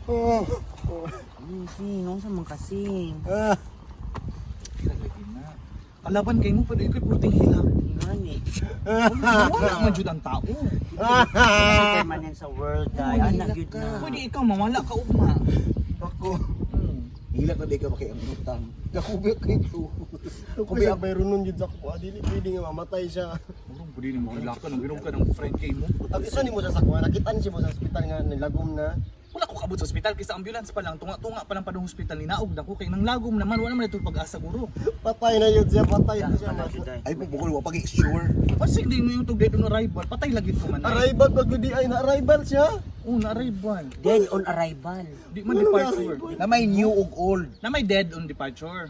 Oh. Sing, unsa man ka, sing? Ah. Kalaban kay mo pero ikaw purting hilak. Ngani. Wala man jud ang tao. Kasi permanent sa world dai. Anak gyud na. Pwede ikaw mawala ka ugma. Ako. Hilak na di ka maki ang utang. Nakubi kay to. Kubi ang bayroon nun yun sa kuha. Dili pwede nga mamatay siya. Murong pwede ni mo hilakan ang ginom ka ng friend kay mo. Ang isa ni mo sa sakwa, nakita ni siya mo sa ospital nga nilagom na. Wala ko kaabot sa ospital kaysa ambulance pa lang, tunga-tunga pa lang padung ospital, ninaog na ko kay nang lagom naman, wala man ito pag-asa guro. Patay na yun siya, patay na siya. Wala gyud dai. Ay, bukol wa pag sure. Pasig din mo yung tug dead on arrival, patay lagi to man. Arrival pag di ay na-arrival siya. Oh, na arrival. Dead on arrival. Di man departure. Na may new ug old. Na may dead on departure.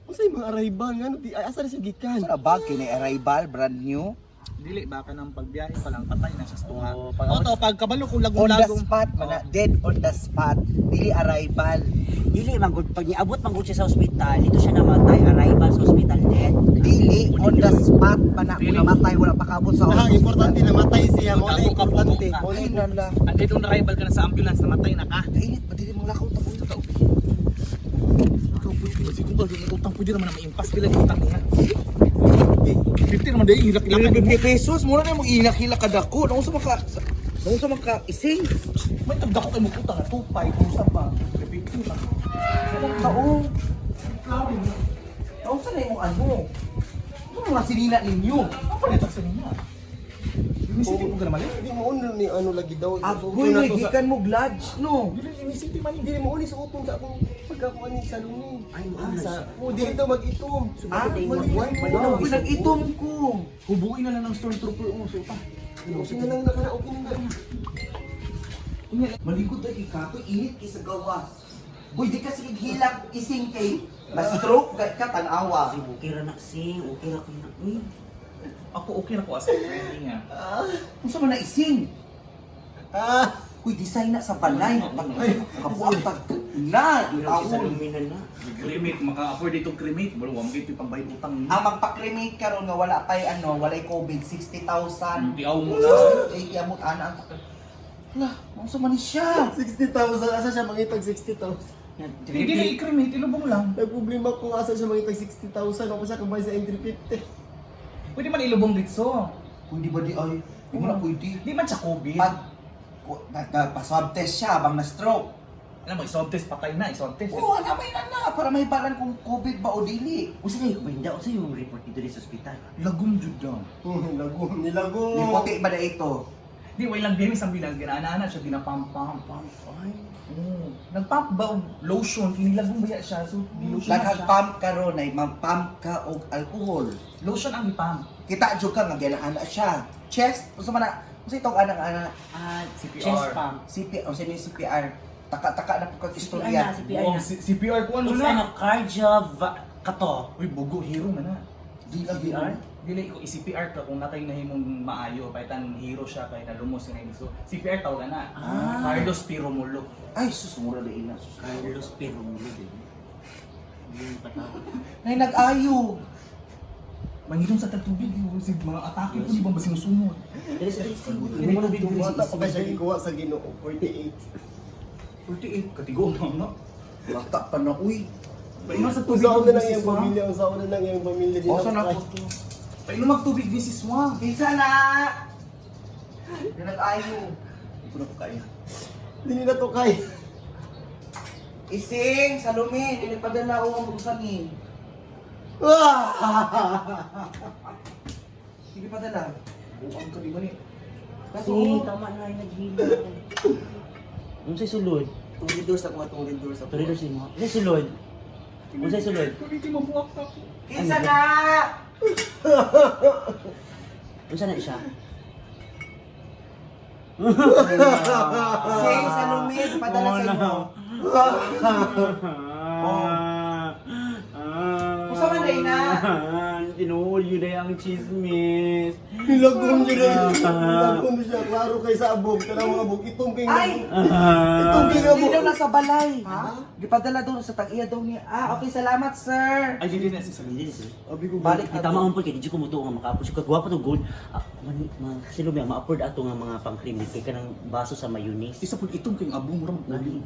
Unsay mga arrival nga no di ay asa na siya gikan? Sa bag kay ni arrival brand new. Dili baka nang pagbiyahe pa lang patay na siya sa tunga. Oo, Oto pag kabalo ko On the lagom-lagom. spot man na, dead on the spot. Dili arrival. Dili man gud pag niabot man gud siya sa ospital, dito siya namatay, arrival sa ospital dead. Dili on the spot man na kung namatay wala pa kabot sa Nah, importante na matay siya, mo na Tago ka, importante. pugo ka. Mo na Ay, nala. Ang dead on arrival ka na sa ambulance, namatay na ka. Kainit pa dili mong lakaw ta ko. Ikaw, pwede kung gagawin utang, pwede naman na maimpas pila yung utang niya. 50 naman dahil, hilak-hilakan mo. 50 pesos mura na mong hilak-hilak ka dako. Naunsa man ka naunsa man ka ising. May tagda ko kay mo utang, 2.5 kung sa ba. 50 ba? Anong tao? Naunsa na imong ano? Ano mga sinina ninyo? Ang palitak sa niya. Unisity mo ka naman eh. Hindi mo uno ni ano lagi daw. Agoy, gikan mo glad no. Dili, unisity man Hindi mo uni sa utong sa akong pagkakuha ni Salome. Ay, mo Ah, sa o dili daw mag-itom. Ah, mali. Wow, nag-itom ko. Hubuin na lang ng stormtrooper oh, so pa. Okay na lang na okay na lang. Malikot na kay init kay sa gawas. Uy, di ka sige hilak ising kay ma-stroke ka, ka tan-awa. Sing, okay ra na sing, okay ra kay na. Uy, Ako okay na ko as a friend niya. Unsa man na ising? Ah, Uy, design na sa balay. Ay, kabuang tag na. di ra siya sa Taon. luminan na. Cremate, maka-afford itong cremate. Wala, wala mo pambayad utang niya. Ang magpa-cremate karon nga wala pay ano, walay COVID, 60,000. Tiaw mo na. Ay, yamot ana ang Lah, unsa man ni siya? 60,000 asa siya mangitag 60,000. Hindi na i-cremate, ilubong lang. Nagproblema ko asa siya mangitag 60,000 ako siya kabay sa M350. Pwede man ilubong dito. Pwede ba di ay? Di mo na pwede. Di man siya COVID. Pag pa-swab test siya habang na-stroke. Alam mo, iswab test, patay na, iswab test. Oo, alam mo na na para may balan kung COVID ba o dili. Unsa na yung kuminda, unsa yung report dito sa ospital? Lagom jud daw. Lagom, nilagom. May puti ba na ito? Di, way lang biyahe sa ambulance, ginaana siya, ginapump-pump. Pump, ay. Oo. Nagpump ba og lotion, inilagom ba siya? So, di-lotion na siya. Nagpump ka ron ay mag-pump ka og alcohol. Lotion ang ipump. Kita jud ka nga ganahan na siya. Chest, unsa man na unsa itong anang ana Ah, CPR. chest pump. CP unsa ni CPR? Taka-taka na po kag CPR istorya. na, CPR Buong na. CPR ko ano It's na. ano, cardio kato. Uy, bugo hero man na. Di lang CPR? Dili ko i-CPR ka kung natay nahimong maayo paitan hero siya kay nalumos na so CPR tawag na. Ah. Carlos P. Romulo. Ay sus mura na ina sus. Carlos Peromulo din. Yung patawag. Nay nag-ayo. Manginom sa tagtubig yung si mga atake po di ba basing sumod. Dali sa dali sa. Dili tubig dili Bata pa si siya gikuha sa Ginoo, 48. 48 katigo na. Bata pa na uy. Painom sa tubig. Usaon na lang ni iyang Siswa. pamilya, usaon na lang iyang pamilya. Di Osa na na kaya. ko to. Painom magtubig ni Siswa. Kinsa na? Nay nag-ayo. Hindi ko na ko kaya. Dili na to kay. Ising, Salome, dili padala o ang usangin. Hindi padala. Buang ka di ba ni? Kaso, Si, tama na yung naghila. Unsay sulod? Tungid doors ako, tungid doors ako. Tuloy doon mo. Unsay sulod? Unsay sulod? Hindi mabuak ta ko. Kinsa na? Unsa na siya? Ising, Salome, padala sa inyo. Oh. Unsa man day na? Tinuol yun na ang chismis. Nilagom niya na. Nilagom siya. Klaro kay sa abog. Tara mga abog. Itong kay Ay! Itong kay Hindi abog. daw nasa balay. Ha? Gipadala daw sa tag-iya daw niya. Ah, okay, salamat, sir. Ay dili na si Salome. Hindi sir. Abi ko Balik Ay, tama ang kay di ko mutuo nga maka-afford. Kag gwapo to gold. Ah, man, ma, kasi lumi ma-afford ato nga mga pang-cremate kay kanang baso sa mayonnaise. Isa pud itong kay abong ram. Nani?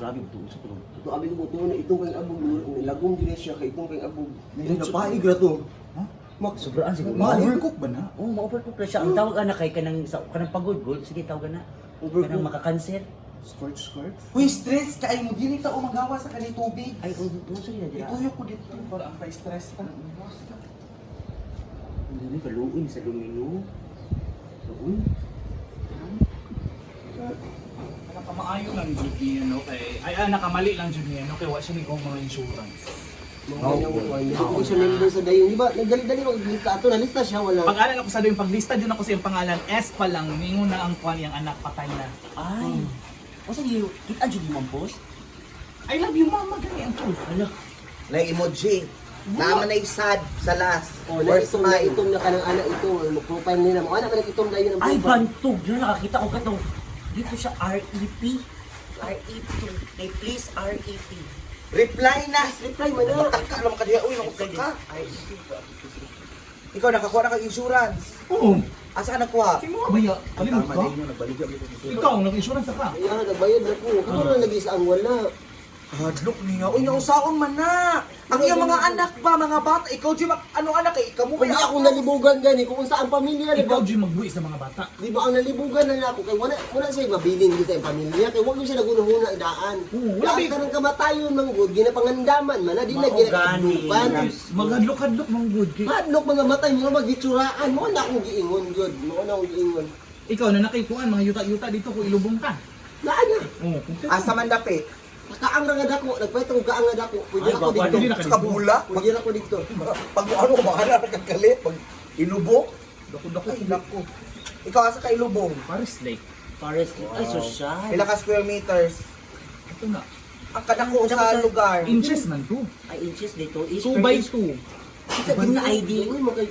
Grabe buto sa tulog. Ito abi ko buto na itong kang abog, lagom din siya kay itong kang abog. Napaig ra to. Ha? Sobraan siguro. Ma-overcook ba na? Oo, ma-overcook na siya. Ang tawag ana kay kanang sa kanang pagod gud, sige tawag na. Overcook. Kanang makakanser. Scorch, scorch. Uy, stress kay mo dili ta umagawa sa kanil tubig. Ay, oh, oh, sige na dira. Ituyo ko dito. Para ang pa-stress ka. Hindi kaluoy sa lumino. Luoy. Nakamaayo lang jud niya no kay ay nakamali lang jud niya no kay wa siya ni mga insurance. Mga ganyan ko. Hindi ko siya member sa dayon. Di ba? Nagdali-dali maglista ato. Nalista siya, wala. Pag-aral ako sa doon paglista jud ako sa iyang pangalan S pa lang ningon na ang kuan iyang anak patay na. Ay. O sige, kita jud mo boss. I love you, mama, gani ang truth. Ala. Na emoji. Tama na sad sa last. Oh, na itong na itong na kanang anak ito. Ang profile nila. Mo anak man itong dayon ang Ay, profile. bantog. Yun, nakakita ko katong. Dito siya REP. REP. Kay please REP. Reply na. Reply man na. Matangka naman ka diha. Uy, nakusog ka. REP. Ikaw nakakuha na kag insurance. Oo. Asa ka nakuha? Sino ba ya? Kalimot Tama ka? na yun, nagbaligya ko sa Ikaw, nag-insurance ka. Ay, nagbayad na ko. Kamo na lagi sa ang wala. Hadlok niya. Uy, nausaon man na. Ang iyong mga anak ba, mga bata, ikaw di ano anak eh, ikaw mo Kung di ako nalibugan gani, kung unsa ang pamilya, di ba? Ikaw jud magbuhi sa mga bata. Di ba ang nalibugan na ako kay wala wala siya mabilin di sa iyang pamilya kay wag siya nagunahuna daan. Oo, wala Wala ba- ka ng kamatayon man gud ginapangandaman man na di na Mao gani. ginakadupan. Maghadlok-hadlok man good. Kay Madlok mga matay mo magitsuraan mo na akong giingon gud, mo na akong giingon. Ikaw na nakikuan mga yuta-yuta dito kung ilubong ka. Naa na. Oo, kung Asa man dapi? Kaang ra nga dako, nagpahit ako kaang nga dako. Pwede Ay, ako gwapa, dito. dili na ka Sa kabula? Pwede ako dito. Pag ano, kumakain na kagkalit, pag ilubong. Dako-dako. Ay, nako. Ikaw asa ka ilubong? Paris Lake. Forest. Ay, social. Pila ka square meters? Ito na. Ang kadako sa lugar. Inches man to. Ay, inches dito. 2 by 2. Sa na ID. Uy, makay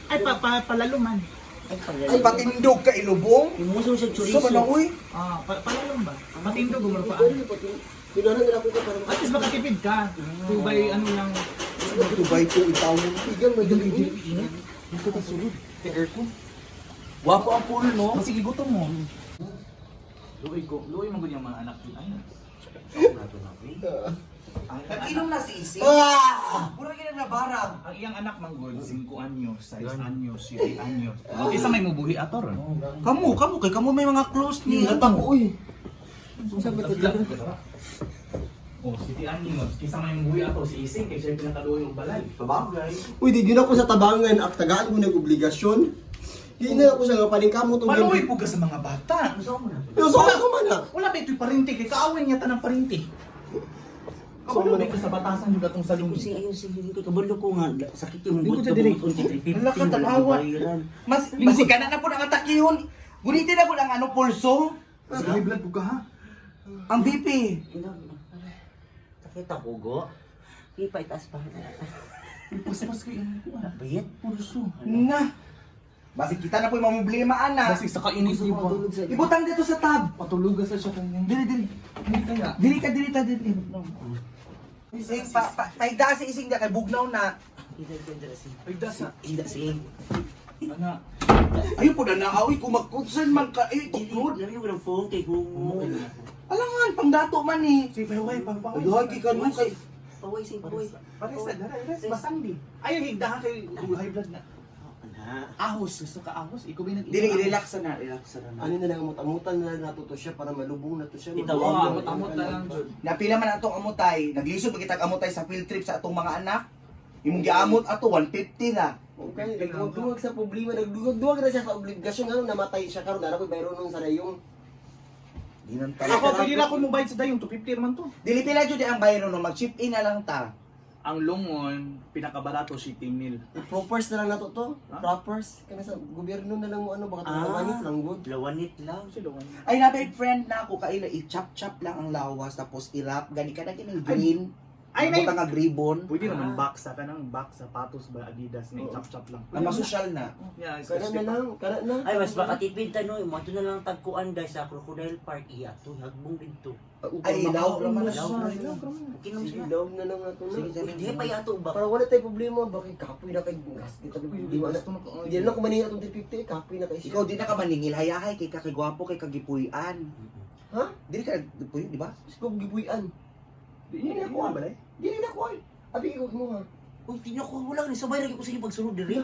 Ay, pa, pa, palalo man. Ay, Ay, paglalim. patindog ka ilubong? Yung muso siya chorizo. So, man uy. Ah, palalom ba? Patindog mo pa. Pinanan na ako ka para At least makatipid ka. 2 by ano lang. 2 by 2 itaw mo. Tigang may dali. Init. Dito ka sulod. May aircon. Wapo ang pool, no? Kasi gutom mo. Luoy ko. Luoy mo ganyan mga anak yun. Ay. Nag-inom na si Isi. Ah! Mura ginang nabarang. Ang iyang anak manggol, 5 anyos, 6 anyos, 7 anyos. Isa may mubuhi ator. Kamu, kamu, kay kamu may mga close niya. Natako uy. Sa ba to? Oh, 7 anyos. Isa may mubuhi ato si Ising kay siya yung pinakaluoy og balay. Sabagay. Uy, di gyud ako sa tabangan ak tagaan ko nag obligasyon. Di na ako sa nga paningkamot og Maluoy po ka sa mga bata. Pero so ako man ah. Wala ba ito'y parinti kay kaawin niya tanang parinti. Kabalo ba ka sa batasan yung atong salungi? Kasi ayun sige ko kabalo ko nga sakit yung Lingkod buot sa diri. ko buot 350. Hala ka, tanawa. Mas, masika na na po ang atakihon. Gunitin na po ang ano, pulso. Sa high blood po ka ha? Ang BP. Sakit ako go. Ipa itaas pa. Paspas kay ang kuan. Bayat. Pulso. Na. Basig kita na po yung mga problema, ana. Basig sa kainit di ba? Ibutang dito sa tab. Patulugan sa siya kanya. Dili, dili. Hindi kaya. Dili ka, dili ta, dili. Ising, pa, pa, paigda si ising da, kay bugnaw na. Pagdasa. Hindi sige. Ana. Ayun po na naawi, kung mag-concern man ka, ay, tuklod. Lami ko ng phone kay Hungo. Alangan, pangdato man eh. Si paway, paway. Ay, kay kanu kay... Paway sing paway. Pares na, dara, res, basang di. Ay, ang higdahan kay high blood na. Ana. Ahos, gusto ka ahos? Ikaw ba yung nag- Dili, relax na, relax na. Ano na lang amot-amutan na lang nato to siya para malubong na to siya. Itaw, Oo, amot-amot na lang, Jud. Napila man atong amutay, naglisod pa kitag amutay sa field trip sa atong mga anak. Imong giamot ato 150 na. Okay, nagduwag sa problema, nagduwag na siya sa obligasyon nga namatay siya karon ara ko bayro nun sa rayong. Di nang Ako, pwede na ako mobile sa dayong 250 man to. Dili pila jud ang bayro no, mag-chip in na lang ta. Ang lungon, pinakabarato si Timil. Propers na lang nato to. Ha? Propers kana sa gobyerno na lang mo ano baka Ah. ah. lang good. Lawanit lang. Ay nabay friend na ako kaila i-chop chop lang ang lawas tapos i-wrap gani ka na kining green. Ay, Ay, nay- nga ribbon. Pwede naman box sa kanang box sapatos ba Adidas na i-chop-chop lang. Ang masosyal na. Yeah, Kana na lang, kana na. Ay mas makatipid ta no, mo na lang tagkuan dai sa Crocodile Park iya to hagbong didto. Ay, ilaw raman na Ilaw siya. na lang. Okay lang Sige, sila. ilaw na lang nato na. Sige, Uy, di pa yato ba? Para wala tayo problema, bakit kapoy na kay gas dito problema na. Hindi na ako maningil atong 350, eh, kapoy na kay siya. Ikaw di na ka maningil hayahay kay ka kay gwapo kay kagipuy-an. Ha? Diri ka nagpuyo, di ba? Siguro gibuyan. Dili na ko balay. Dili na ko ay. Abi ko mo ha. Uy, tinyo ko wala ni sabay ra gyud ko sa inyong pagsunod diri.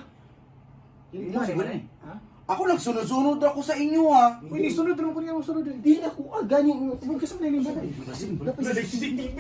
Hindi na Siguro. eh. Ha? Ako nagsunod-sunod ako sa inyo ah. Uy, ni sunod rin ko niya sunod. eh. Dili na ko ah gani. Huwag ka sa mga balay. Napay CCTV.